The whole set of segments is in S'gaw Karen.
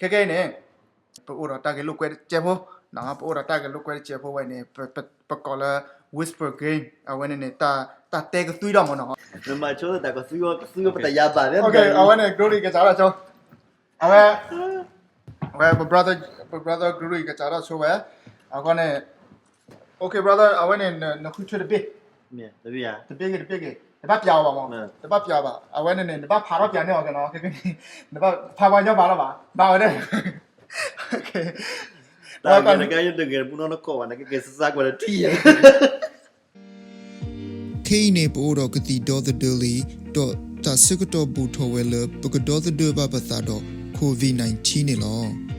ခဲကနံၣ်အံၤန့ၣ် ပအိၣ်ဒီးတၢ်ဂဲၤလိာ်ကွဲတစဲးဖိ, ပအိၣ်ဒီးတၢ်ဂဲၤလိာ်ကွဲတစဲးဖိဝဲန့ၣ် ပကိးလၢ whisper game အဝဲန့ၣ်န့ၣ် တၢ်တဲကသွံဒီးမ့ၢ်နီၤ. နမၤဆိတၢ်ကသွံ ကသွံပတယါဘၣ် အဝဲန့ၣ် Glory ကစးထီၣ်ဆိ, အဝဲ အဝဲ ပ brother Glory ကစးထီၣ်ဆိဝဲ, အဃိန့ၣ် okay brother အဝဲန့ၣ် နဃုထၢတဘ့ၣ်, တဘ့ၣ်ဂ့ၤတဘ့ၣ်ဂ့ၤ တဘၣ်ပျးအီၤဘၣ်မ့ၢ်, တဘၣ်ပျးအီၤဘၣ်, အဝဲန့ၣ်န့ၣ် နဘၣ်ဖးထီၣ်ပျးန့ၢ်အီၤက့ၤနီၤ, နဘၣ်ဖးပှၤညီဘၣ်လီၤဘၣ် ဘၣ်ဝဲဒၣ် တၢ်ဂ့ၤတဂၤယတဂ့ၤပူနီတကီၢ်ဘၣ် နကက့ၤစစါကွၢ်လၢထံၣ်ယဲ ခဲအံၤန့ၣ် ပအိၣ်ဒီးကသံၣ်ဒီသဒၢလံ, ဒီးတၢ်ဆၢကတီၢ်ဘူးထီၣ်ဝဲလၢ ပကဒီသဒၢဘၣ်ပသးဒီး COVID nineteen န့ၣ်လီၤ.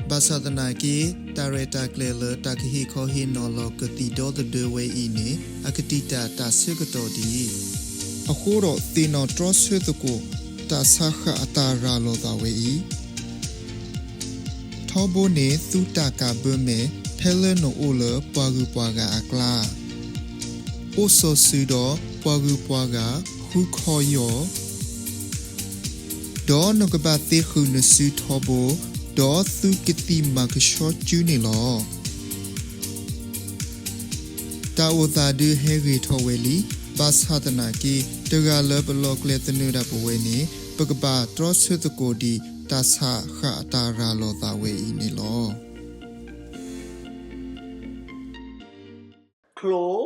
ဘၣ်ဆၣ်သနာ်က့ တၢ်ရဲၣ်တၢ်ကျဲၤလၢတၢ်ကဟ့ၣ်ခီဟ့ၣ်နီၤလီၤကသံၣ်ဒီသဒၢဝဲအံၤန့ၣ် အကတံာ်တာ်တၢ်ဆၢကတီၢ်ဒံး, အဃိဒီးသ့ၣ်နီၣ်တြီဆၢသကိး တၢ်ဆါဃၣ်အတၢ်ရၤလီၤသးဝဲအံၤ ထီဘိန့ၣ် သုတၢ်ကးဘၢမဲာ် ဖဲလၢနအိၣ်လၢပှၤဂုၤပှၤဂၤအကျါ, အိၣ်စီၤစုၤဒီးပှၤဂုၤပှၤဂၤဃုခီယီၢ်, ဒီးနကဘၣ်သ့ဃုာ်နစုထီဘိ, ဒီးသုကသံၣ်မၤကဆှီစုန့ၣ်လီၤ. တၢ်အိၣ်သးဒုးဟဲဂ့ၤထီၣ်ဝဲလံ, ဘၣ်ဆၣ်သနာ်က့ တဂၤလၢပလီၢ်ကျဲသနၢၣ်ဒၣ်ပဝဲန့ၣ် ပကဘၣ်တြီဆၢသကိးဒံးတၢ်ဆါဃၣ်အတၢ်ရၤလီၤသးဝဲအံၤန့ၣ်လီၤ. ချိၣ်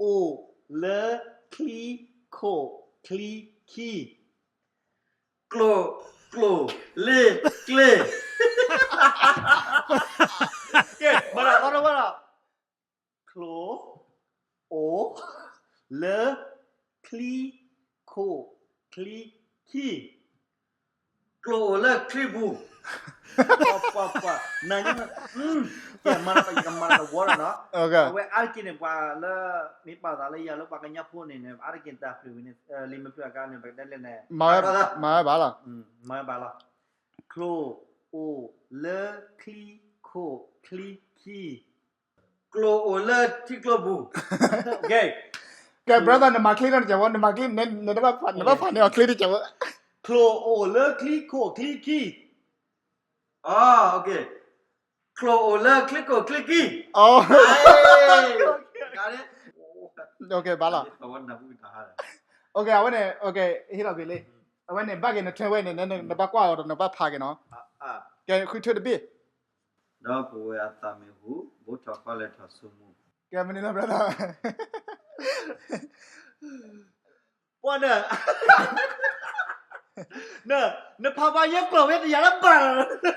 အိၣ်လၢချံခိၣ်ချံခံ, ကျိၣ်ကျိၣ်လ့ကျ့, ကဲ မၤလီၤသီတဝီလီၤ, ချိၣ်အိၣ်လၢချံခိၣ်ချံခံ, ကျိၣ်အိၣ်လၢချံပူၤ, ပှၤပှၤပှၤ, န ကဲ မၤလီၤယကမၤလီၤတဝီလီၤနီၤ, အဝဲအါတက့ၢ်န့ၣ် ပှၤလၢ မ့ၢ်ပာ်သးလၢယၤလၢပှၤကညီဖိန့ၣ်န့ၣ် အါတက့ၢ်န့ၣ်တၢ်ပျုၤဝံၤန့ၣ် လံာ်မ့ၢ်ဖျါအကါန့ၣ် ပကတဲလဲၣ်န့ၣ် မၤဝဲဘၣ်လီၤ, မၤဝဲဘၣ်လီၤ, ချိၣ်အိၣ်လၢချံခိၣ်ချံခံ, ကျိၣ်အိၣ်လၢထံကျိပူၤ, ကဲ brother နမၤချ့ထီၣ်တကဲးဖိ နမၤချ့ နဘၣ်ဖးန့ၢ်အီၤချ့တကဲးဖိ, ချိၣ်အိၣ်လၢချံခိၣ်ချံခံ, ချိၣ်အိၣ်လၢချံခိၣ်ချံခံ, ဘၣ်လီၤ, အဝဲန့ၣ် ဟ့ၣ်လီၤက့ၤလံ, အဝဲန့ၣ် ဘၣ်က့ၤနထၢဝဲန့ၣ် နဘၣ်ကွၢ်အီၤဒီးနဘၣ်ဖးက့ၤနီၤ, ကဲ ဃုထၢတဘ့ၣ်, ဒီပုၢ်ဝဲၢ်အသးမ့ၢ်ဟူ, ဘိးထီၣ်ဃီလဲၤထီၣ်ဆူမူ, ကဲ မနုၤလီၤ brother ပှၤဒီး နဖးပှၤယဲကျိာ်ဝဲ တယၤလၢဘၣ်လီၤ,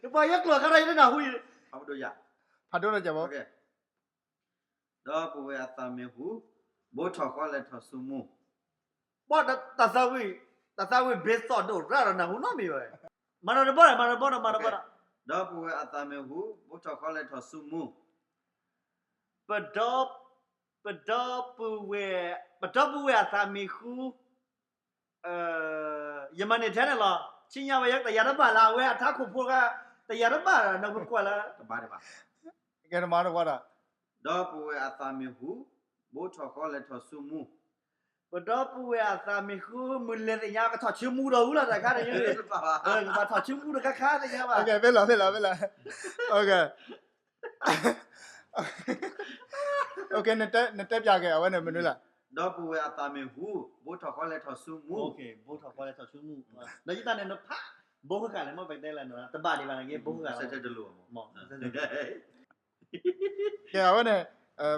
နပှၤယဲကျိာ်ခါရၣ် ယတနၢ်ဟူအံၤ, ဖးဒိၣ်လၢကဲးဖိ, ဒီပုၢ်ဝဲၢ်အသးမ့ၢ်ဟူ, ဘိးထီၣ်ဃီလဲၤထီၣ်ဆူမူ, ပှၤတၢ်သးဝံၣ်, တၢ်သးဝံၣ်ဘ့ၣ်သီၣ်ဒိၣ်ရၣ်ဒီးနၢ်ဟူနီတမံၤဘၣ်, မၤဒီးတဘီဒီး မၤဒီးတဘီဒီး မၤဒီးတဘီဒီး, ဒီပုၢ်ဝဲၢ်အသးမ့ၢ်ဟူ, ဘိးထီၣ်ဃီလဲၤထီၣ်ဆူမူ ပဒီပုၢ်ဝဲၢ်, ပဒီပုၢ်ဝဲၢ်အသးမ့ၢ်ဟူ, ယမၤန့ၢ်ထဲန့ၣ်လီၤ, ဆူညါဝဲ တယၤတဘၣ်လၢအဝဲအထးခိၣ်ဖိခါ, တယၤတဘၣ်လၢနဝဲကွၢ်လၢ, ကဲတမၤတဝီဒီး, ဒီပုၢ်ဝဲၢ်အသးမ့ၢ်ဟူ, ဘိးထီၣ်ဃီလဲၤထီၣ်ဆူမူ, ပဒီပုၢ်ဝဲၢ်အသးမ့ၢ်ဟူ, မုၢ်လဲၤသ့ၣ်ညါကထီၣ်ဆူမူဒီးဟူလီၤတၢ်ခါန့ၣ်, ကဘၣ်ထီၣ်ဆူမူတခါခါသ့ၣ်ညါဘၣ်, မ့ၢ်လီၤ မ့ၢ်လီၤ မ့ၢ်လီၤ, နတဲပၠးက့ၤ အဝဲန့ၣ်မနုၤလဲၣ်, ဒီပုၢ်ဝဲၢ်အသးမ့ၢ်ဟူ, ဘိးထီၣ်ဃီလဲၤထီၣ်ဆူမူ, ဘိးထီၣ်ဃီလဲၤထီၣ်ဆူမူ, ဒီးယတၢ်န့ၣ်နဖး, ဘိးဃၣ်ဃၣ်လဲၣ် မ့ၢ်ပတဲလဲၣ် တဘၣ်ဒံးဘၣ်န့ၣ်က့ ဘိးဃၣ်ဃၣ်လဲၣ်, ကဲ အဝဲန့ၣ်,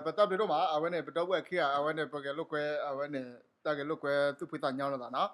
ပတၢ်ဘျုးဒိၣ်မး အဝဲန့ၣ် ပဒီပုၢ်ဝဲၢ်ခံဂၤ အဝဲန့ၣ် ပဂဲၤလိာ်ကွဲ အဝဲန့ၣ် တၢ်ဂဲၤလိာ်ကွဲသူၣ်ဖှံသးညီလိာ်သးနီၤ,